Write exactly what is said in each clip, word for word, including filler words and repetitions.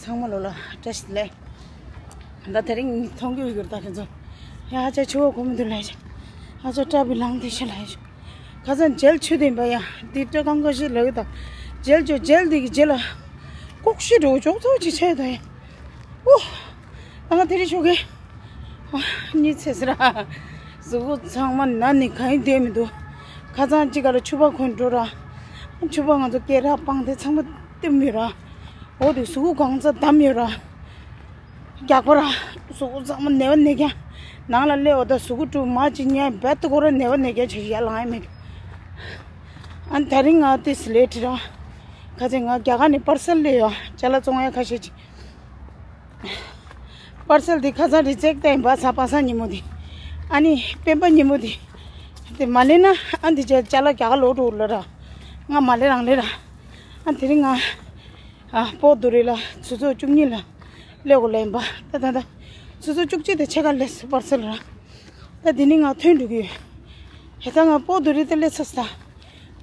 ཚང་མ་ལོ་ལ་བཀྲ་ཤིས་བདེ་ལེགས། ད་དེ་རིང་མཐོང་གི་ཡོད་ད་ཁྱེད་ཚོ། ཡ་ཧ་ཅང་ཆུ་བ་གོ་མི་འདུག་ལས་ཤག་ཧ་ཅང་སྐྲ་བི་ལངས་དེ་ཤ་ལ་ཡ་ཤག་ཁ་སང་མཇལ་ཆུ་དེ་ཡིན་པ་ཡ། དེ་སྐྲ་གང་ག་ཞིག་ལ་ཡོད་ད། མཇལ་ཆུ་མཇལ་དེ་གི་རྗེས་ལ་ལྐོག་ཤི་འགྲོ་ཅོག་ཚོ་ཅིག་ཆགས་ཡོད་ད་ཡ། ཨོ། ད་ང་དེ་རིང་ཤོག་གི་གཉིད་ཚེ་སི་ར། གཟུགས་པོ་ཚང་མ་ན་ནི་གང་ཡིན་བསྡད་མི་འདུག་ཁ་སང་ཅིག་ག་ལ་ཆུ་བ་གོན་འགྲོ་ར། ཆུ་བ་ང་ཚོ་སྐེ་རགས་སྤངས་ཏེ་ཚང་མ་བཏུམ་ཡོད་ར། འོ་དེ་གཟུགས་པོ་གང་ཚ་བསྡམས་ཡོད་ར། རྒྱགས་པ་ར། གཟུགས་པོ་ཚང་མ་ནད་པ་ནད་རྐྱང་། ནང་ལ་སླེབས་འོ་ད་གཟུགས་པོ་དཀྲུག་མ་ཅིག་ཉལ་བེད་དུ་ཁོ་ར་ནད་པ་ནད་རྐྱང་བྱེད་ཡ་ལང་ཡ་མེད། ཨ་ནི་དེ་རིང་ང་ཏིས་ལེ་ཊི་ར། ཁ་ཅིག་ང་རྒྱ་གར་ནས་པར་སལ་སླེབས་ཡོད། ཅ་ལག་བཙོང་ཡ་ཁ་ཤས་ཅིག་པར་སལ་འདི་ཁ་སང་རི་ཇེག་བཏང་ཡིན་པ་ཚ་པ་སངས་ཉིན་མོ་འདི། ཨ་ནི་སྤེན་པ་ཉིན་མོ་འདི། དེ་མ་ལེན་ན་ཨ་འདི་ཅ་ཅ་ལག་རྒྱ་གར་ལོག་འགྲོ་ལ་ར། ང་མ་ལེན་རང་ལེན་ར། ཨ་དེ་རིང་ང་ཨ་སྤོ་དུ་རི་ལ་ཆུ་ཚོད་བཅུ་གཉིས་ལ་སླེབས་དགོས་ལ་ཡིན་པ་ད་ད་ད། ཆུ་ཚོད་བཅུ་གཅིག་དེ་ཕྱེད་ཀ་སླེབས་པར་སལ་ར། ད་དེ་ནི་ང་ཐོན་འགྲོ་གི་ཡོད། ཧེ་ད་ང་སྤོ་དུ་རི་དེ་སླེབས་ཚར་ས།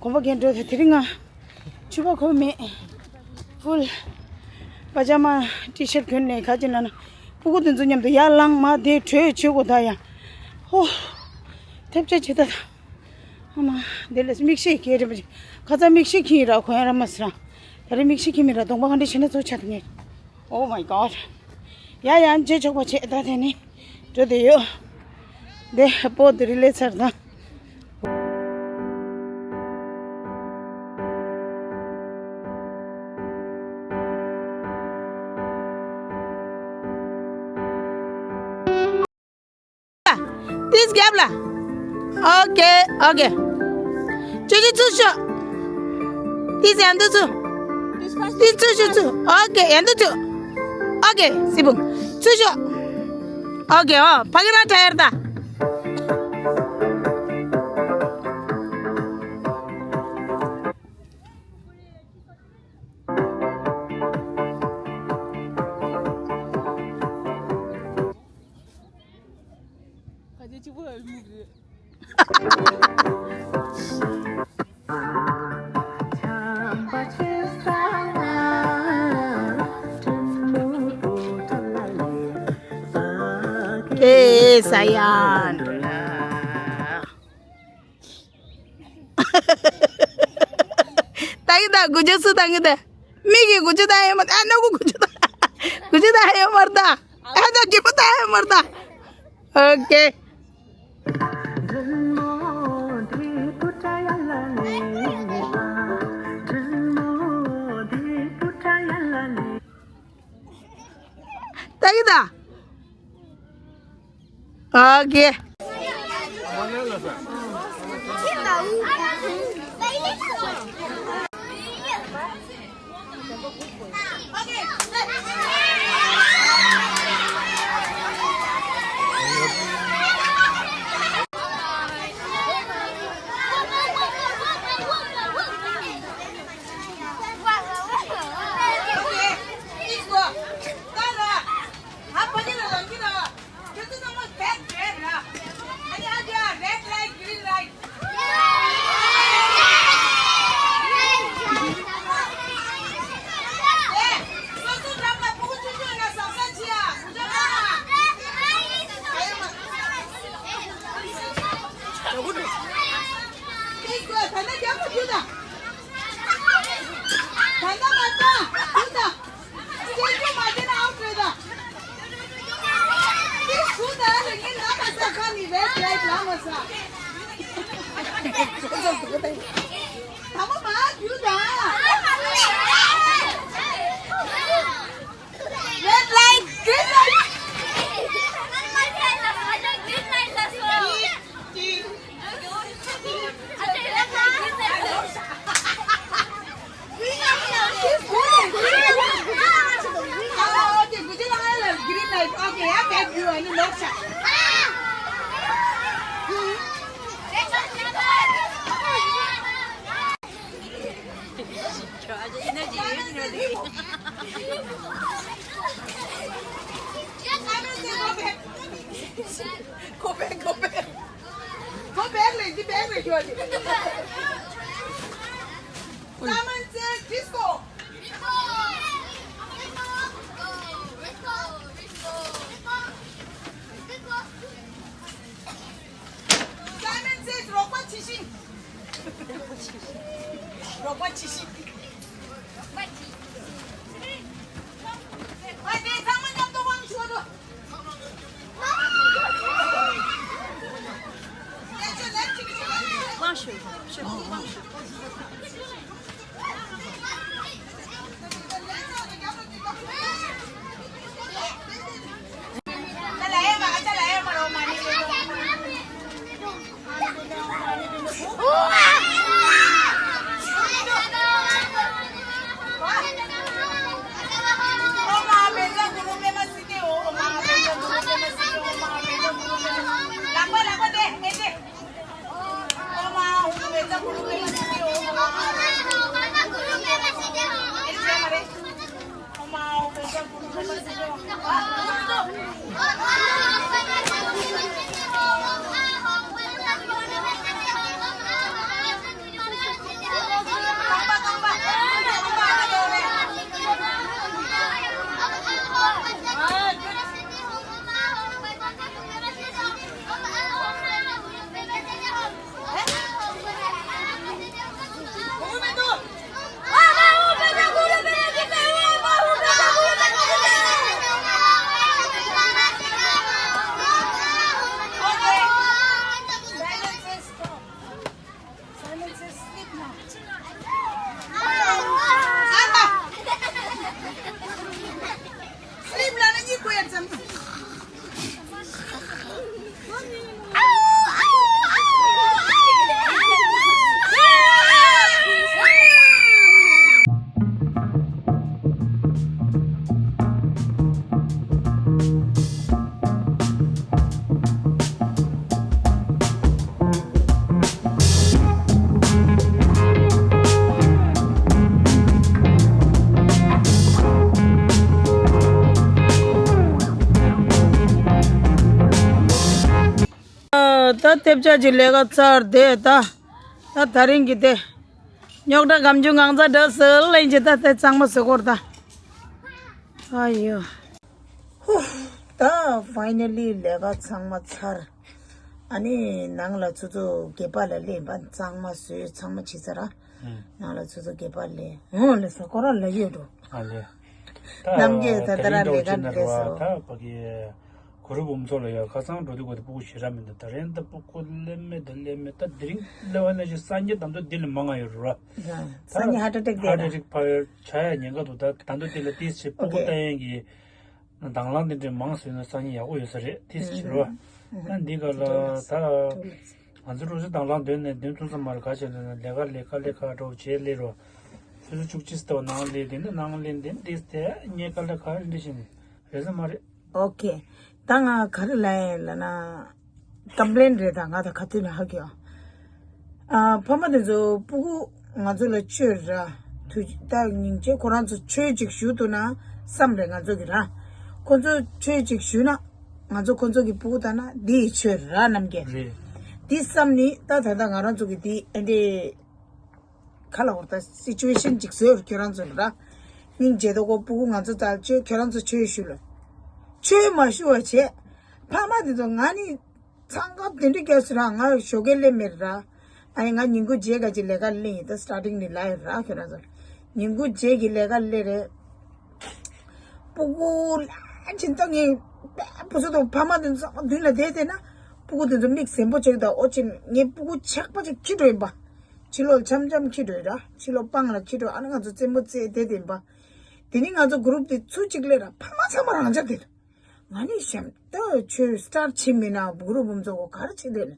གོམ་པ་རྒྱན་འགྲོ་དེ་དེ་རིང་ང་། ཕྱུ་པ་གོ་མེད། ཕུལ། པ་ཇ་མ་ཊི་ཤར་གྱོན་ནས་ཁ་ཅིག་ལ་ན། སྤུ་གུ་དེ་ཚོ་མཉམ་དུ་ཡར་ལངས་མར་བསྡད་བྲོས་བྱེད་དགོས་ད་ཡ། ཧོ། ཐེབས་ཆག་བྱེད་ད། ཨ་མ། དེ་ལས་མིག་ཤེལ་གྱེས་རེད་པ་ཅིག་ཁ་ཚ་མིག་ཤེལ་གྱིས་ར་གོན་ཡ་ར་མ་སི་ར། ད་རེས་མིག་ཤེལ་གྱིས་མི་ར་གདོང་པ་ག་འདྲ་བྱེད་ན་ཚོ་ཆགས་ཐུབ་ངེས། Oh my god. ཡ་ཡ་མཇལ་ཆོག་པ་བྱེད་ད་དེ་ནི། འགྲོ་དེ་ཡོད། དེ་སྤོ་དུ་རི་ལས་ཚར་ད། ཏིས་རྒྱབ་ལ། ཨོ་ཀེ་ཨོ་ཀེ། ཅུ་ཅུ་ཚུར་ཤོག་ཏིས་ཡན་དུ་ཚུར། ཏིས་ཚུར་ཤོག་ཚུར། ཨོ་ཀེ་ཡན་དུ་ཚུར། ཨོ་ཀེ་སི་བུང་། ཚུར་ཤོག་ཨོ་ཀེ་ཨོ་ཕ་གི་ར་ཁྲ་ཡར་ད། ཀེ་ས་ཡ་འགྲོ་ལ། ཏང་གི་ད་དགུ་བཅུ་སུ་ཏང་གི་ད། མིག་གི་དགུ་བཅུ་ད་ཡོད་མ་ད། ཨ་ནོ་གུ་དགུ་བཅུ་ད། དགུ་བཅུ་ད་ཡོད་མ་ར་ད། ཨ་ད་གི་པ་ད་ཡོད་མ་ར་ད། ཨོ་ཀེ། ཏང་གི་ད། ཨོ་ཀེ། Red light, green light. Go back, lady, back, lady. Simon says disco. ད་ཐེབས་ཆག་གི་ལས་ཀ་ཚར་དེ་ད། ད་དེ་རིང་གི་དེ། རྙོག་དྲ་སྒམ་ཆུང་ངང་ཚ་འདྲ་སི་ལེན་གྱི་ད་དེ་གཙང་མ་བཟོ་སྐོར་ད། ཨ་ཡོ། ཧུ། ད་ཕའི་ནལ་ལི་ལས་ཀ་ཚང་མ་ཚར། ཨ་ནི་ནང་ལ་ཚུར་ཚུར་སྒེར་པ་ལ་སླེབས་པ་གཙང་མ་བཟོས་ཚང་མ་བྱས་ཚར་ར། ནང་ལ་ཚུར་ཚུར་སྒེར་པ་སླེབས། འོང་ལེ་ས་ཁོ་རང་ལ་ཡོད་འགྲོ། ཨ་ལེ། ད་རྣམ་རྒྱལ་ད་ད་ར་ལས་ཀ་འདི་ལས་སོ། ད་ཕ་གི་གུ་རུ་འབུམ་ཚོགས་ལ་ཡ་ཁ་སང་འགྲོ་དུས་གོ་དེ་སྤུ་གུ་ཞེ་དྲག་མི་འདུག་ད་རན་ད་སྤུ་གུ་ལེན་མེད་ད་ལེན་མེད་ད་དེ་རིང་ལེ་བ་ནས་ཞིག་སང་ཉིན་ད་དུང་འདི་ལས་མང་ང་ཡོད་ར། སང་ཉིན་ཧར་ཊི་ཨེ་ཊེག་དེ་ཧར་ཊི་ཨེ་ཊེག་ཕ་ཡོད་ཆ་ཡ་ཉེན་ཁ་འདུག་ད་ད་དུང་འདི་ལ་ཏིས་ཆེ་སྤུ་གུ་ལྟ་ཡན་གྱི། དང་བླངས་དེ་འདྲའི་མང་སོང་ན་སང་ཉིན་ཡག་པོ་ཡོད་ས་རེད་དེ་ཕྱིར་རོ། ཨ་འདི་ག་ལ་ད་ང་ཚོ་རོ་སི་དང་བླངས་འདོན་ནས་འདོན་ཐུབ་ས་མ་རེད། ག་བྱས་ལ་ན་ལས་ཀ་ལས་ཀ་ལས་ཀ་འགྲོ་བྱས་ལས་རོ། ཆུ་ཚོད་བཅུ་གཅིག་ལྟ་བུ་ནང་ལས་དེ་ནི་ནང་ལས་དེ་འདི་དེ་ཉེ་ཀ་ལས་ཀ་འདི་བཞིན་རེད་ས་མ་རེད། ཨོ་ཁེ། ད་ང་ག་རེ་ལབ་ཡིན་ལབ་ན། ཀམ་པི་ལེན་རེད་ད་ང་ད་ག་དུས་ནས་ཧ་གོ། ཨ་ཕ་མ་དེ་ཚོ་སྤུ་གུ་ང་ཚོ་ལ་ཆོས་ར། དུས་ད་སྙིང་རྗེ་ཁོ་རང་ཚོ་ཆོས་ཅིག་ཞུ་ཐུབ་ན་བསམ་རེད་ང་ཚོ་གི་ར། ཁོ་ཚོ་ཆོས་ཅིག་ཞུ་ན་ང་ཚོ་ཁོ་ཚོ་གི་སྤུ་གུ་ད་ན་འདི་ཡི་ཆོས་ར་རྣམ་རྒྱལ། རེད། འདི་བསམ་ནི་ད་ད་ད་ང་རང་ཚོ་གི་འདི་ཨེ་འདྲས། ག་ལ་འོར་ད་སི་ཅུ་ཨེ་ཤན་ཅིག་བཟོས་ཁྱོད་རང་ཚོ་ལ་ར། སྙིང་རྗེ་ད་ཁོ་སྤུ་གུ་ང་ཚོ་ད་ཆོས་ཁྱོད་རང་ཚོ་ཆོས་ཞུ་ལ། ཆོས་མ་ཞུ་བ་བྱས། ཕ་མ་དེ་ཚོ་ང་ནི། ཚང་ཀ་དེ་འདྲ་རྒྱག་སྲིད་ར་ང་ཞོགས་ཀས་སླེབས་མེད་ར། ཨ་ནི་ང་ཉིན་གུང་རྗེས་ག་ཅིག་ལས་ཀ་སླེབས་ཡིན་ད་སི་ཊར་ཊིང་ནས་ལ་ཡོད་ར་ཁྱོད་རང་ཚོ། ཉིན་གུང་རྗེས་ཀྱི་ལས་ཀ་སླེབས་རེད། སྤུ་གུ་ལ་ཕྱིན་ད་ངས་བུ་ཚོ་དང་ཕ་མ་དེ་ཚོ་མདུན་ལ་བསྡད་བསྡད་ན་སྤུ་གུ་དེ་ཚོ་མིག་སེམས་པོ་ཅིག་དང་ཨོ་ཅིག་ངའི་སྤུ་གུ་ཆག་པ་ཅིག་ཁྱི་འགྲོ་ཡིན་པ། ཕྱི་ལོགས་འཆམ་འཆམ་ཁྱི་འགྲོ་ཡིན་ར་ཕྱི་ལོགས་སྤང་ལ་ཁྱི་འགྲོ་ཨ་ནི་ང་ཚོ་རྩེད་མོ་རྩེ་བསྡད་བསྡད་ཡིན་པ། དེ་ནི་ང་ཚོ་གུ་རུབ་དེ་ཚུར་གཅིག་སླེབས་ར་ཕ་མ་ཚང་མ་རང་འཇགས་བསྡད་འདུག་ང་ནི་གཤམ་ད་ཆོས་སི་ཊར་བྱེད་མིན་ན་གུ་རུ་འབུམ་ཚོགས་ག་རེ་བྱེད་འདོད་ནི།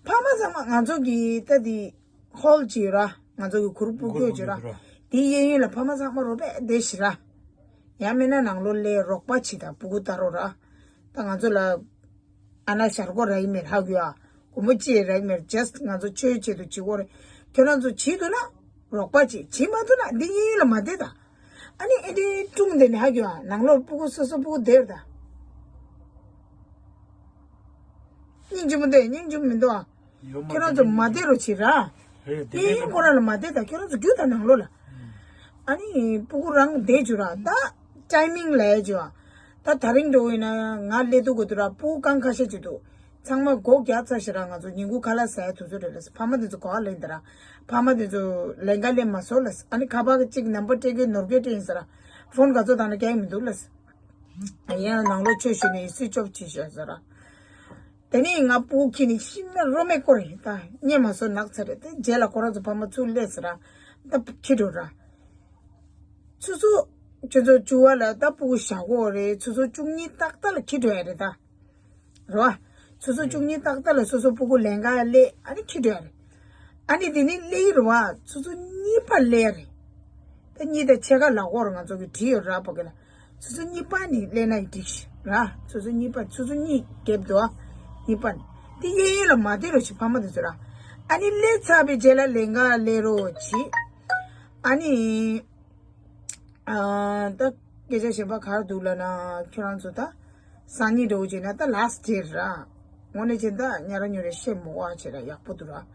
ཕ་མ་ཚང་མ་ང་ཚོ་གི་ད་དེ་ཧོལ་ཅིག་ཡོད་ར་ང་ཚོ་གི་གུ་རུ་སྤུ་གུ་ཅིག་ཡོད་ར། དེ་གཡས་གཡོན་ལ་ཕ་མ་ཚང་མ་རོགས་པས་བསྡད་ཤི་ར། ཡང་མིན་ན་ནང་ལོགས་ལ་རོགས་པ་བྱེད་དང་སྤུ་གུ་ལྟ་རོགས་ར། ད་ང་ཚོ་ལ་ཨ་ན་ཞར་གོ་ར་ཡིན་མེད་ཧ་གོ་ཡ། སྒོར་མོ་ཅི་ཡང་རག་མེད། ཇ་སི་ང་ཚོ་ཆོས་ཆེད་དུ་བྱེད་དགོས་རེད། ཁྱོད་རང་ཚོ་བྱེད་འདུག་ན་རོགས་པ་བྱེད། བྱེད་མ་ཐུབ་ན་འདི་གཡས་གཡོན་ལ་མ་བསྡད་དང་། ཨ་ནི་ཨེ་འདྲའི་ཀྲུང་དེ་ནི་ཧ་གྱོ་ཨ་ནང་ལོགས་སྤུ་གུ་སོ་སོ་སྤུ་གུ་བསྡད་རེད་ད། སྙིང་རྗེ་མོ་འདུག་སྙིང་རྗེ་མོ་མི་འདུག་ཨ། ཡོད་མ་ཁྱོད་རང་ཚོ་མ་བསྡད་རོགས་བྱེད་ར། རེད་དེ་གཡས་གཡོན་ཁོ་རང་ལ་མ་བསྡད་ད་ཁྱོད་རང་ཚོ་རྒྱུགས་དང་ནང་ལོགས་ལ། ཨ་ནི་སྤུ་གུ་རང་བསྡད་བཅུག་ར་ད། ཊའི་མིང་ལ་ཡ་ཅོ། ད་དེ་རིང་འགྲོ་ཡིན་ན་ང་སླེབས་དུས་གོ་དུས་ར་སྤུ་གུ་རྐང་ཁ་ཤས་ཅིག་འདུག་ཚང་མ་སྒོ་རྒྱག་ཚར་ཤག་ར་ང་ཚོ་ཉིན་གུང་ཁ་ལག་ཟ་ཡ་དུས་ཚོད་རེད་ལ་ཕ་མ་དེ་ཚོ་ག་པར་ལེན་ད་ར། ཕ་མ་དེ་ཚོ་ལས་ཀ་ལས་མ་སོང་ལ་ཨ་ནི་ཁ་པར་གཅིག་ནམ་བར་སྤྲད་གི་ནོར་སྐད་སྤྲད་ཡིན་ཟེར་ར། ཕོན་ག་ཚོད་བཏང་ན་རྒྱག་གི་མི་འདུག་ལ། ཡང་ནང་ལོགས་ཆོས་ཞུས་ནས་སུའིཆ་ཨོཕ་བྱས་ཤག་ཟེར་ར། དེ་ནས་ང་སྤུ་གུ་ཁྱེར་ནས་ཤི་ན་རོ་མེ་སྐོར་ཡིན་ད་རྙེད་མ་སོང་ནག་ཚ་རེད་དེ་རྗེས་ལ་ཁོ་རང་ཚོ་ཕ་མ་ཚུར་སླེབས་ཟེར་ར། ད་ཁྱི་འགྲོ་ར། ཆུ་ཚོད་ཆུ་ཚོད་བཅུ་པ་ལ་ད་སྤུ་གུ་བཞག་གོ་རེད་ཆུ་ཚོད་བཅུ་གཉིས་ཏག་ཏག་ལ་ཁྱི་འགྲོ་ཡ་རེད་ད། རེད་བ། ཆུ་ཚོད་བཅུ་གཉིས་ཏག་ཏག་ལ་སོ་སོ་སྤུ་གུ་ལེན་ག་སླེབས་ཨ་ནི་ཁྱི་འགྲོ་ཡ་རེད། ཨ་ནི་དེ་ནི་སླེབས་ཀྱི་རེད་བ་ཆུ་ཚོད་གཉིས་པ་སླེབས་ཡ་རེད། ད་གཉིས་དང་ཕྱེད་ཀ་ལ་འོར་ང་ཚོ་གི་བྲིས་ཡོད་ར་པོ་གི་ལ། ཆུ་ཚོད་གཉིས་པ་ནི་སླེབས་ན་ཡི་འགྲིག་ཤི་ར་ཆུ་ཚོད་གཉིས་པ་ཆུ་ཚོད་གཉིས་རྒྱབ་འདུག་ཨ། གཉིས་པ་ནི། དེ་གཡས་གཡོན་ལ་མ་བསྡད་རོགས་བྱེད་ཕ་མ་དེ་ཚོ་ར། ཨ་ནི་སླེབས་ཚར་བའི་རྗེས་ལ་ལེན་ག་སླེབས་རོགས་བྱེད། ཨ་ནི། ཨ། ད་སྐད་ཆ་གཞན་པ་ག་རེ་འདུག་ལབ་ན་ཁྱོད་རང་ཚོ་ད། སང་ཉིན་འདྲ་བོ་བྱས་ན་ད་ལཱ་སི་ཊི་ཌེ་ར། དངོས་གནས་བྱས་ན་ད་ཉ་ར་ཉོ་རེ་བཤད་མོ་བ་བྱས་ར་ཡག་པོ་འདུག་ར།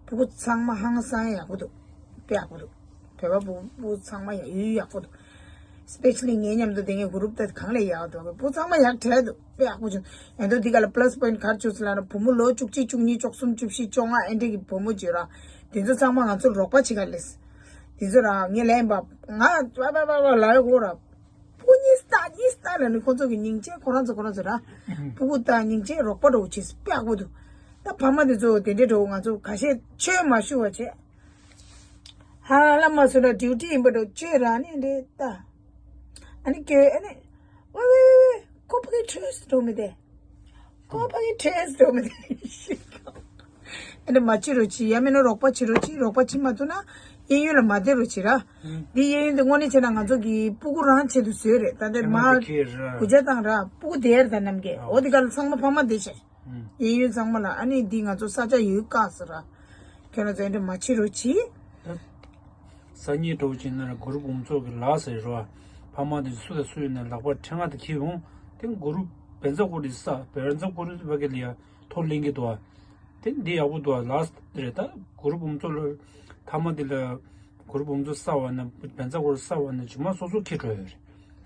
སྤུ་གུ་ཚང་མ་ཧང་སང་ཡག་པོ་འདུག་དཔེ་ཡག་པོ་འདུག་བོད་པ་སྤུ་སྤུ་གུ་ཚང་མ་ཡག་ཡོད་ཡག་པོ་འདུག་སི་པེ་ཤ་ལི་ངའི་མཉམ་དུ་དེ་ངའི་གུ་རུབ་ད་གང་ལས་ཡག་འདུག་སྤུ་གུ་ཚང་མ་ཡག་དྲག་འདུག་དཔེ་ཡག་པོ་བྱུང་། ཡང་ད་འདི་ག་ལ་པ་ལ་སི་པོ་ཡིན་ཊི་ག་རེ་བྱུང་ཟེར་ལབ་ན་བུ་མོ་ལོ་བཅུ་གཅིག་བཅུ་གཉིས་བཅུ་གསུམ་བཅུ་བཞི་བཅོ་ལྔ་ཨེ་འདྲས་ཀྱི་བུ་མོ་བྱོས་ར། དེ་ཚོ་ཚང་མ་ང་ཚོར་རོགས་པ་བྱེད་ག་སླེབས། དེ་ཚོ་ར་ངས་ལན་པ་ང་པ་པ་པ་པ་ལ་ཡོད་གོ་ར། སྤུ་གུ་གཉིས་ལྟ་གཉིས་ལྟ་ལ་ནི་ཁོ་ཚོ་གི་སྙིང་རྗེ་ཁོ་རང་ཚོ་ཁོ་རང་ཚོ་ར། སྤུ་གུ་ལྟ་སྙིང་རྗེ་རོགས་པ་འདྲ་བོ་བྱེད་སྲིད་དཔེ་ཡག་པོ་འདུག་ད་ཕ་མ་དེ་ཚོ་དེ་འདྲའི་འདྲ་བོ་ང་ཚོ་ཁ་ཤས་ཆོས་མ་ཞུ་བ་བྱས། ཧ་ལམ་མ་སོང་ན་ཌིའུ་ཊི་ཡིན་པ་འདྲ་བོ་བྱས་ར་ནི་འདྲའི་ལྟ། ཨ་ནི་ཁྱོད་ཨ་ནི། ཝེ་ཝེ་ཝེ་ཝེ་ཁོ་ཕ་གི་ཁྲོས་འགྲོ་མི་དེ། ཁོ་ཕ་གི་ཁྲོས་འགྲོ་མི་དེ། ཨ་ནི་མ་བྱེད་རོགས་བྱེད་ཡ་མིན་ན་རོགས་པ་བྱེད་རོགས་བྱེད་རོགས་པ་བྱེད་མ་ཐུབ་ན་གཡས་གཡོན་ལ་མ་བསྡད་རོགས་བྱེད་ར། འདི་གཡས་གཡོན་དེ་དངོས་གནས་བྱས་ན་ང་ཚོ་གི་སྤུ་གུ་རང་ཆེད་དུ་བཟོས་རེད་ད་འདིར་མ། གུ་ཇ་བཏང་ར་སྤུ་གུ་བསྡད་ར་ད་རྣམ་རྒྱལ་འོ་དེ་ག་ལ་ཚང་མ་ཕ་མ་བསྡད་བྱས། གཡས་གཡོན་ཚང་མ་ལ་ཨ་ནི་འདི་ང་ཚོ་ས་ཆ་ཡོད་བཀག་ཟེར་ར། ཁྱོད་རང་ཚོ་འདི་མ་བྱེད་རོགས་བྱེད། སང་ཉིན་འགྲོ་བྱས་ན་གུ་རུ་འབུམ་ཚོགས་ཀྱི་ལག་ཟེར་རོ། ཕ་མ་དེ་སུ་དང་སུ་ཡིན་ན་ལག་པར་ཕྲེང་བ་དེ་འཁྱེར་འོང་། དེ་གུ་རུ་བན་ཚ་གུ་རི་ས་བན་ཚ་གུ་རི་བ་གི་ལི་ཡ་ཐོ་ལེན་གི་འདུག་ཨ། དེ་འདི་ཡག་པོ་འདུག་ཨ། ལཱསི་ཊི་རེད། ད་གུ་རུབ་འོ་ཚོ་ལ་མཐའ་མ་འདི་ལ་གུ་རུབ་འོ་ཚོ་གསར་པ་ན་བན་ཚ་གུ་རུབ་གསར་པ་ན་རྗེས་མ་སོ་སོ་འཁྱེར་འགྲོ་ཡ་རེད།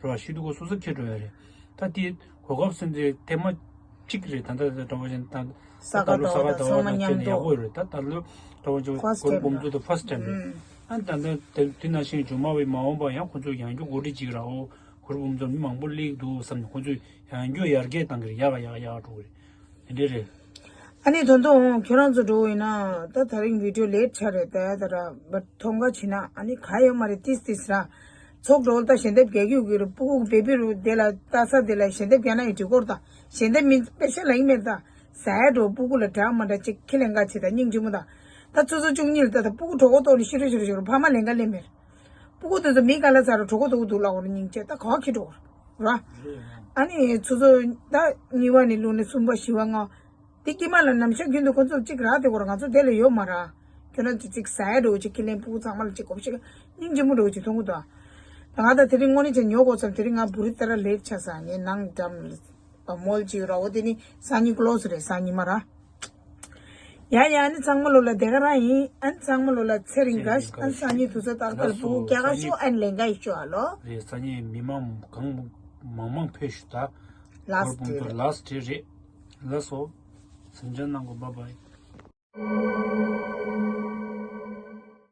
རེད་བ། ཤི་དུ་གོ་སོ་སོ་འཁྱེར་འགྲོ་ཡ་རེད། ད་དེ་གོ་སྐབས་ཟེར་འདི་ཐེངས་མ་གཅིག་རེད། ད་ལྟ་ད་འདྲ་བོ་ཅན་ད་ས་ག་ཟླ་བ་དང་ཚང་མ་མཉམ་དུ་ཡག་པོ་རེད། ད་ད་ལོ་འདྲ་བོ་ཅན་གུ་རུབ་འོ་ཚོ་ད་ཕར་སི་ཊི་ཊེམ་རེད། ཨ་ད་ལྟ་དེ་ནང་བཞིན་རྗེས་མ་བའི་མ་འོངས་པ་ཡང་ཁོ་ཚོ་ཡང་རྒྱུ་འགོ་ཁྲིད་ཅིག་ར་འོ། གུ་རུབ་འོ་ཚོ་མི་མང་པོ་སླེབས་འདུག་བསམ་ནས་ཁོ་ཚོས་ཡང་རྒྱུ་ཡར་རྒྱས་གཏང་གི་རེད། ཡག་ཡག་ཡག་འགྲོ་གི་རེད། དེ་འདྲས་རེད། ཨ་ནི་ད་དུང་ཁྱོད་རང་ཚོ་འགྲོ་ཡིན་ན་ད་ད་རིང་བི་ཌི་ཡོ་ལེ་ཊི་ཆགས་རེད། ད་ད་ར་བ་ཐོང་ག་ཕྱིན་ན་ཨ་ནི་ག་ཡོད་མ་རེད། ཏིས་ཏིས་ར་ཚོགས་འགྲོ་ད་ཞལ་འདེབས་རྒྱག་གི་ཡོད་གི་རེད། སྤུ་གུ་བེ་བི་རུ་དེ་ལ་ལྟ་ས་དེ་ལ་ཞལ་འདེབས་རྒྱག་ན་ཡི་འགྲིག་གོ་རེད། ད་ཞལ་འདེབས་མི་པེ་ཤ་ལ་ཡིན་མེད་ད་ཟ་ཡ་འགྲོ། སྤུ་གུ་ལ་འདྲ་མ་འདྲ་ཅིག་ཁས་ལེན་ག་བྱེད། ད་སྙིང་རྗེ་མོ་ད་ད་ཆུ་ཚོད་བཅུ་གཉིས་ལ་ད་ད་སྤུ་གུ་གྲོད་ཁོག་ལྟོགས་ནས་ཤི་རུ་ཤི་རུ་ཤི་རུ་ཕ་མ་ལེན་ག་ལེན་མེད། སྤུ་གུ་དེ་ཚོ་མི་ག་ལ་ཚ་རུ་གྲོད་ཁོག་ལྟོགས་འདུག་ལབ་གོ་རེད། སྙིང་རྗེ་ད་ག་བ་ཁྱི་གྲོགས་ར། ཨ་ནི་ཆུ་ཚོད་ད་གཉིས་པ་ནས་བླུགས་ནས་གསུམ་པ་བཞི་པ་ལྔ། དེ་དཀྱིལ་མ་ལ་ནམ་ཞག་རྒྱུན་དུ་ཁོ་ཚོ་གཅིག་རག་དེ་གོ་ར། ང་ཚོ་དེ་ལ་ཡོད་མ་ར། ཁྱོད་རང་ཚོ་གཅིག་ཟ་ཡ་འགྲོ་གཅིག་ཁས་ལེན་སྤུ་གུ་ཚང་མ་ལ་གཅིག་གོ་ཤིག་སྙིང་རྗེ་མོ་འགྲོ་གཅིག་མཐོང་གི་འདུག་ད་ང་ད་དེ་རིང་དངོས་གནས་བྱས་ཉོ་དགོས་བསམ། དེ་རིང་ང་བུ་རི་ཏ་ར་ལེ་ཊི་ཆགས་ས་ངའི་ནང་འགྲམ་ལ་མོལ་གཅིག་ར། འོ་དེ་ནི་སང་ཉིན་ཀློ་སི་རེད། སང་ཉིན་མ་ར། ཡ་ཡ། ཨ་ནི་ཚང་མ་ལོ་ལ་དེ་ག་རང་ཡིན། ཨ་ནི་ཚང་མ་ལོ་ལ་ཚེ་རིང་ག་ཨ་ནི་སང་ཉིན་དུས་ཚོད་ཏག་ཏག་ལ་སྤུ་གུ་རྒྱག་ག་ཤོག་ཨ་ནི་ལེན་ག་ཡི་ཤོག་ཨ་ལོ། རེད། སང་ཉིན་མི་མང་གང་མང་མང་ཕེབས་ཤོག་ད་ལཱསི་ཊི་རེད། ལཱསི་ཊི་རེད། ལགས་སོ། སེམས་ཅན་རྣམས་ཀོ་བཱའི་བཱའི།